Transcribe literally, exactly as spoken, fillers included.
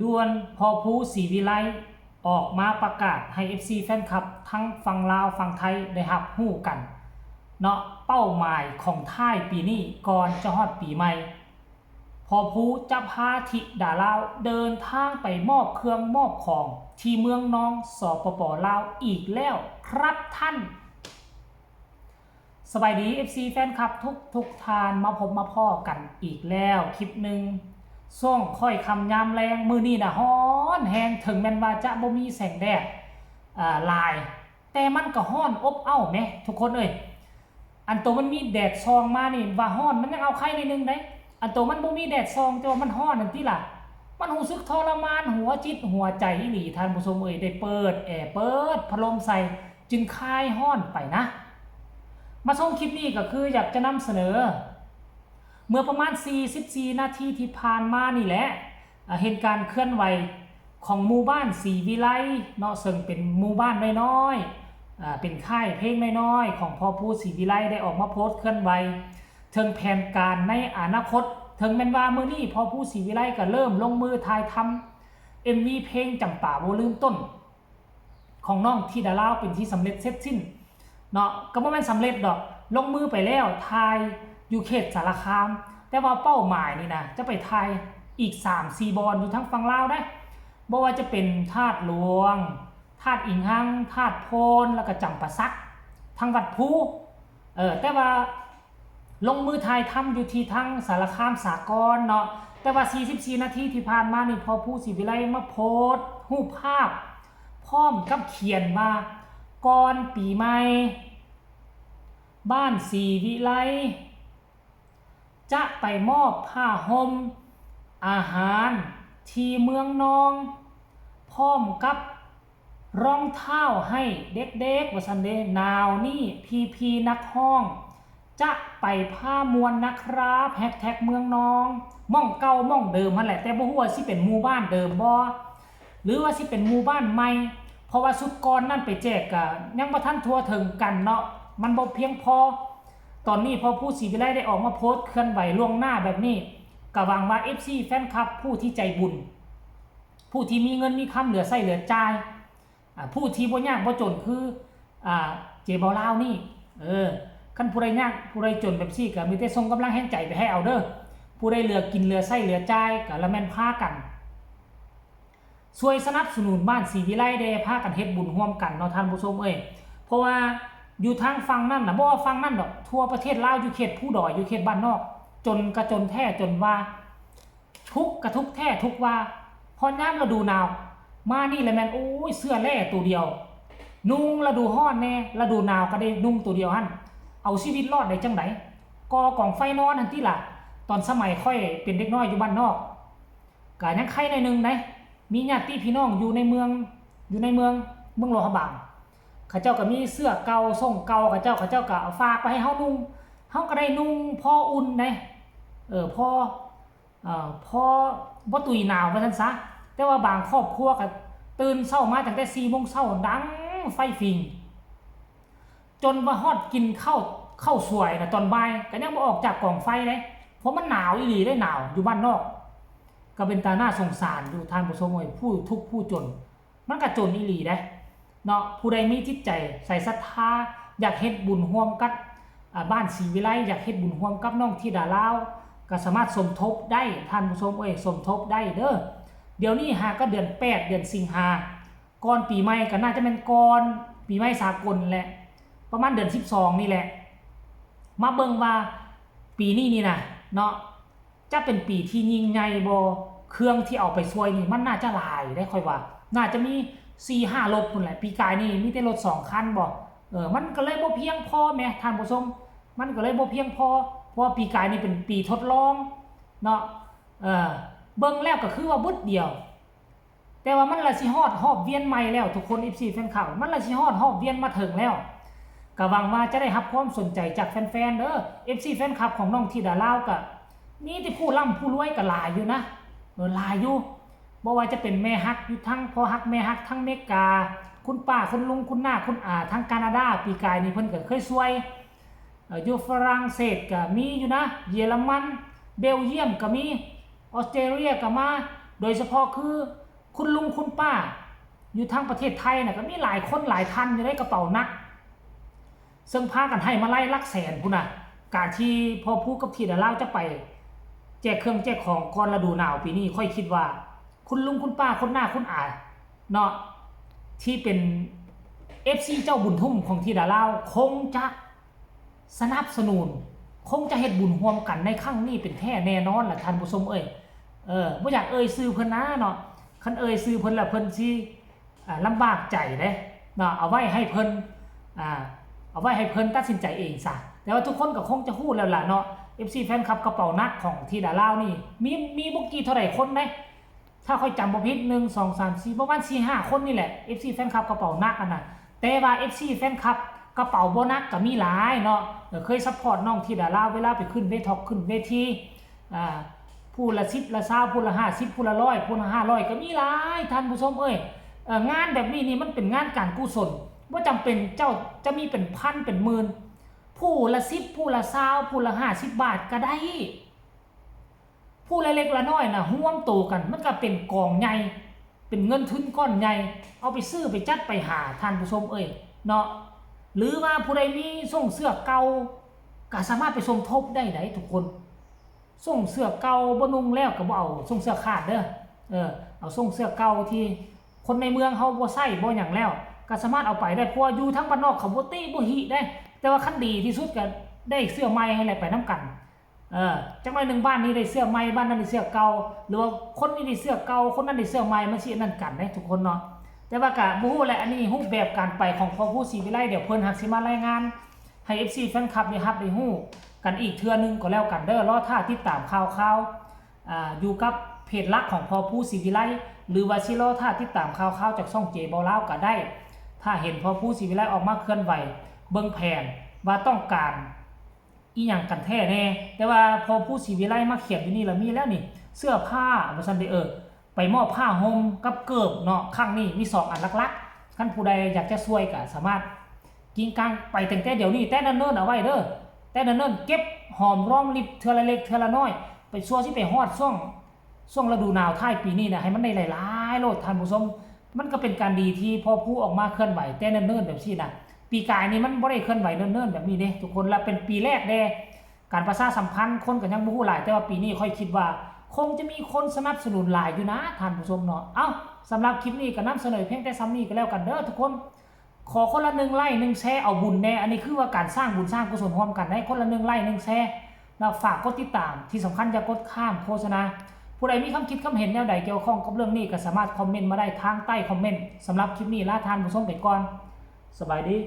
ด่วน พอพู ศรีวิไล ออกมาประกาศให้ เอฟซี แฟนคลับทั้งฝั่งลาวฝั่งไทยได้รับรู้กันเนาะ เป้าหมายของท้ายปีนี้ก่อนจะฮอดปีใหม่ พอพูจะพาธิดาลาวเดินทางไปมอบเครื่องมอบของที่เมืองนอง สปป ลาวอีกแล้วครับท่าน สบายดี เอฟซี แฟนคลับทุกทุกท่าน มาพบมาพ้อกันอีกแล้วคลิปหนึ่ง ช่วงค่อยค่ำยามแลง มื้อนี้นะฮ้อนแฮง ถึงแม่นว่าจะบ่มีแสงแดด อ่า หลาย แต่มันก็ฮ้อนอบอ้าวแหมทุกคนเอ้ย อันโตมันมีแดดส่องมานี่ว่าฮ้อน มันยังเอาไข่นิดนึงเด้ อันโตมันบ่มีแดดส่อง แต่ว่ามันฮ้อนนั่นติล่ะ มันรู้สึกทรมานหัวจิตหัวใจอีหลี ท่านผู้ชมเอ้ย ได้เปิดแอร์ เปิดพัดลมใส่ จึงคลายฮ้อนไปนะ มาชมคลิปนี้ก็คืออยากจะนำเสนอ เมื่อประมาณ สี่สิบสี่ นาทีที่ผ่านมานี่แหละ อ่า เห็นการเคลื่อนไหวของหมู่บ้านศรีวิไลเนาะ ซึ่งเป็นหมู่บ้านน้อยๆ อ่า เป็นค่ายเพลงน้อยๆ ของพอพู ศรีวิไล ได้ออกมาโพสต์เคลื่อนไหว ถึงแผนการในอนาคต ถึงแม่นว่ามื้อนี้พอพู ศรีวิไล ก็เริ่มลงมือถ่ายทำ เอ็มวี เพลงจำปาบ่ลืมต้น ของน้องธิดาลาวเป็นที่สำเร็จเสร็จสิ้นเนาะ ก็บ่แม่นสำเร็จดอก ลงมือไปแล้ว ถ่ายอยู่เขตสารคาม แต่ว่าเป้าหมายนี่นะ จะไปถ่ายอีก สามสี่ บ่อนอยู่ทางฝั่งลาวนะ บ่ว่าจะเป็นธาตุหลวง ธาตุอิงหัง ธาตุโพน แล้วก็จำปาสัก ทางวัดภู เออ แต่ว่า ลงมือถ่ายทำอยู่ที่ทางสารคามสากลเนาะ แต่ว่า สี่สิบสี่ นาทีที่ผ่านมานี่ พอพู ศรีวิไล มาโพสต์รูปภาพ พร้อมกับเขียนว่า ก่อนปีใหม่ บ้านศรีวิไล จะไปมอบผ้าห่ม อาหารที่เมืองนอง พร้อมกับรองเท้าให้เด็กๆ ว่าซั่นเด้ หนาวนี้พี่ๆ นักฮ้อง จะไปพาม่วนนะครับ แฮชแท็กเมืองนอง หม่องเก่าหม่องเดิมหั้นแหละ แต่บ่ฮู้ว่าสิเป็นหมู่บ้านเดิมบ่ หรือว่าสิเป็นหมู่บ้านใหม่ เพราะว่าชุดก่อนนั้นไปแจกก็ยังบ่ทันทั่วถึงกันเนาะ มันบ่เพียงพอ ตอนนี้พอพู ศรีวิไล ได้ออกมาโพสต์เคลื่อนไหวล่วงหน้าแบบนี้ ก็หวังว่า เอฟซี แฟนคลับผู้ที่ใจบุญ ผู้ที่มีเงินมีคำเหลือใช้เหลือจ่าย อ่า ผู้ที่บ่ยากบ่จนคือ อ่า เจเบาลาวนี่ เออ คันผู้ใดยากผู้ใดจนแบบซี่ก็มีแต่ส่งกำลังแฮงใจไปให้เอาเด้อ ผู้ใดเหลือกินเหลือใช้เหลือจ่ายก็ละแม่นพากัน ช่วยสนับสนุนบ้านศรีวิไลแด่ พากันเฮ็ดบุญร่วมกันเนาะท่านผู้ชมเอ้ย เพราะว่าอยู่ทางฝั่งนั่นน่ะ บ่ว่าฝั่งนั่นดอก ทั่วประเทศลาว อยู่เขตภูดอย อยู่เขตบ้านนอก จนกะจนแท้ จนว่า ทุกข์กะทุกข์แท้ทุกข์ว่า พอยามฤดูหนาว มานี่แหละแม่น โอ้ย เสื้อแล้ตัวเดียว นุ่งฤดูร้อนแน่ ฤดูหนาวก็ได้นุ่งตัวเดียวหั่น เอาชีวิตรอดได้จั่งใด ก่อกองไฟนอนหั่นติล่ะ ตอนสมัยข้อยเป็นเด็กน้อยอยู่บ้านนอก ก็ยังไคหน่อยหนึ่งได๋ มีญาติพี่น้องอยู่ในเมือง อยู่ในเมือง เมืองหลวงพระบาง เขาเจ้าก็มีเสื้อเก่า ส่งเก่า เขาเจ้า เขาเจ้าก็เอาฝากไปให้เฮานุ่ง เฮาก็ได้นุ่งพออุ่นได๋ เออ พอ เอ่อ พอบ่ตุยหนาวว่าซั่นซะ แต่ว่าบางครอบครัวก็ตื่นเช้ามาตั้งแต่สี่โมงเช้าดังไฟฝิ่ง จนว่าฮอดกินข้าว ข้าวสวยน่ะตอนบ่ายก็ยังบ่ออกจากกองไฟเด้ เพราะมันหนาวอีหลีเด้ หนาวอยู่บ้านนอก ก็เป็นตาน่าสงสารอยู่ท่านผู้ชมเอ้ย ผู้ทุกข์ผู้จน มันก็จนอีหลีเด้เนาะ ผู้ใดมีจิตใจใส่ศรัทธา อยากเฮ็ดบุญร่วมกับ อ่า บ้านศรีวิไล อยากเฮ็ดบุญร่วมกับน้องธิดาลาว ก็สามารถสมทบได้ท่านผู้ชมเอ้ย สมทบได้เด้อ เดี๋ยวนี้หาก็เดือนแปด เดือนสิงหา ก่อนปีใหม่ก็น่าจะแม่นก่อนปีใหม่สากลแหละ ประมาณเดือนสิบสองนี่แหละ มาเบิ่งว่าปีนี้นี่นะเนาะ จะเป็นปีที่ยิ่งใหญ่บ่ เครื่องที่เอาไปซ่วยนี่มันน่าจะหลายได้ข้อยว่า น่าจะมีสี่ห้ารถพุ้นแหละ ปีกายนี่มีแต่รถสองคันบ่ เออ มันก็เลยบ่เพียงพอแหมท่านผู้ชม มันก็เลยบ่เพียงพอ เพราะว่าปีกายนี่เป็นปีทดลองเนาะ เออ เบิ่งแล้วก็คือว่าบึดเดียว แต่ว่ามันละสิฮอดรอบเวียนใหม่แล้วทุกคน เอฟซี แฟนคลับ มันละสิฮอดรอบเวียนมาถึงแล้ว ก็หวังว่าจะได้รับความสนใจจากแฟนๆ เด้อ เอฟซี แฟนคลับของน้องธิดาลาวก็มีแต่ผู้ร่ำผู้รวยก็หลายอยู่นะ เออ หลายอยู่ บ่ว่าจะเป็นแม่ฮักอยู่ทั้งพ่อฮักแม่ฮักทั้งเมกา คุณป้าคุณลุงคุณน้าคุณอาทั้งแคนาดา ปีกายนี่เพิ่นก็เคยซ่วย เอ่อ อยู่ฝรั่งเศสก็มีอยู่นะ เยอรมัน เบลเยียมก็มี ออสเตรเลียก็มา โดยเฉพาะคือคุณลุงคุณป้าอยู่ทางประเทศไทยน่ะ ก็มีหลายคนหลายท่านอยู่ในกระเป๋าหนัก ซึ่งพากันให้มาลัยหลักแสนพุ้นน่ะ การที่พ่อผู้กับธิดาลาวจะไปแจกเครื่องแจกของก่อนฤดูหนาวปีนี้ ข้อยคิดว่าคุณลุงคุณป้าคุณน้าคุณอาเนาะ ที่เป็นเอฟซีเจ้าบุญทุ่มของธิดาลาว คงจะสนับสนุน คงจะเฮ็ดบุญร่วมกันในครั้งนี้เป็นแท้แน่นอนล่ะท่านผู้ชมเอ้ย เออ บ่อยากเอ่ยชื่อเพิ่นนะเนาะ คันเอ่ยชื่อเพิ่นแล้วเพิ่นสิ อ่า ลำบากใจเด้เนาะ เอาไว้ให้เพิ่น อ่า เอาไว้ให้เพิ่นตัดสินใจเองซะ แต่ว่าทุกคนก็คงจะฮู้แล้วล่ะเนาะ เอฟซี แฟนคลับกระเป๋าหนักของธิดาลาวนี่ มี มีบ่กี่เท่าใดคนเด้ ถ้าข้อยจำบ่ผิด หนึ่ง สอง สาม สี่ ประมาณ สี่ ห้า คนนี่แหละ เอฟซี แฟนคลับกระเป๋าหนักอะนะ แต่ว่า เอฟซี แฟนคลับกระเป๋าบ่หนักก็มีหลายเนาะ เออ เคยซัพพอร์ตน้องธิดาลาวเวลาไปขึ้นเวทอกขึ้นเวที อ่า ผู้ละสิบ ละซาว ผู้ละห้าสิบ ผู้ละร้อย ผู้ละห้าร้อย ก็มีหลายท่านผู้ชมเอ้ย เอ่อ งานแบบนี้นี่มันเป็นงานการกุศล บ่จำเป็นเจ้าจะมีเป็นพันเป็นหมื่น ผู้ละสิบ ผู้ละซาว ผู้ละห้าสิบบาทก็ได้ ผู้ละเล็กละน้อยนะ รวมโตกัน มันก็เป็นกองใหญ่ เป็นเงินทุนก้อนใหญ่ เอาไปซื้อไปจัดไปหาท่านผู้ชมเอ้ย เนาะ หรือว่าผู้ใดมีส่งเสื้อเก่า ก็สามารถไปสมทบได้ไดทุกคน ส่งเสื้อเก่าบ่นุ่งแล้วก็บ่เอาส่งเสื้อขาดเด้อ เออ เอาส่งเสื้อเก่าที่คนในเมืองเฮาบ่ใส่บ่หยังแล้ว ก็สามารถเอาไปได้ เพราะว่าอยู่ทางบ้านนอกเขาบ่ติบ่หิได้ แต่ว่าคันดีที่สุดก็ได้เสื้อใหม่ให้แหละไปนำกัน เออ จักหน่อยหนึ่งบ้านนี้ได้เสื้อใหม่ บ้านนั้นได้เสื้อเก่า หรือว่าคนนี้ได้เสื้อเก่า คนนั้นได้เสื้อใหม่ มันสิอันนั้นกันเด้ทุกคนเนาะ แต่ว่าก็บ่ฮู้แหละ อันนี้รูปแบบการไปของพ่อผู้ศรีวิไล เดี๋ยวเพิ่นหากสิมารายงานให้ เอฟซี แฟนคลับได้รับได้ฮู้กันอีกเทื่อหนึ่งก็แล้วกันเด้อ รอท่าติดตามข่าวคราว อ่า อยู่กับเพจหลักของพ่อผู้ศรีวิไล หรือว่าสิรอท่าติดตามข่าวคราวจากช่องเจเบาลาวก็ได้ ถ้าเห็นพ่อผู้ศรีวิไลออกมาเคลื่อนไหว เบิ่งแผนว่าต้องการ อีหยังกันแท้แน่ แต่ว่าพ่อผู้ศรีวิไลมาเขียนอยู่นี่ละมีแล้วนี่ เสื้อผ้าว่าซั่นเด้อ เออ ไปมอบผ้าห่มกับเกิบเนาะ ครั้งนี้มีสองอันหลักๆ คันผู้ใดอยากจะช่วยก็สามารถ กิ่งกลางไปตั้งแต่เดี๋ยวนี้ แต่เนิ่นๆเอาไว้เด้อ แต่เนิ่นๆเก็บหอมรอมริบเทื่อละเล็กเทื่อละน้อย ไปซัวสิไปฮอดช่วง ช่วงฤดูหนาวท้ายปีนี้นะ ให้มันได้หลายๆโลดท่านผู้ชม มันก็เป็นการดีที่พ่อผู้ออกมาเคลื่อนไหวแต่เนิ่นๆแบบนี้นะ ปีกายนี่มันบ่ได้เคลื่อนไหวเนิ่นๆแบบนี้เด้ทุกคน และเป็นปีแรกเด้ การประชาสัมพันธ์คนก็ยังบ่ฮู้หลาย แต่ว่าปีนี้ข้อยคิดว่าคงจะมีคนสนับสนุนหลายอยู่นะท่านผู้ชมเนาะ เอ้า สำหรับคลิปนี้ก็นำเสนอเพียงแต่ส่ำนี้ก็แล้วกันเด้อทุกคน ขอคนละหนึ่งไลค์หนึ่งแชร์ เอาบุญแน่ อันนี้คือว่าการสร้างบุญสร้างกุศลร่วมกัน ให้คนละหนึ่งไลค์หนึ่งแชร์ แล้วฝากกดติดตาม ที่สำคัญอย่ากดข้ามโฆษณา ผู้ใดมีความคิดความเห็นแนวใดเกี่ยวข้องกับเรื่องนี้ก็สามารถคอมเมนต์มาได้ทางใต้คอมเมนต์ สำหรับคลิปนี้ลาท่านผู้ชมไปก่อน สบายดี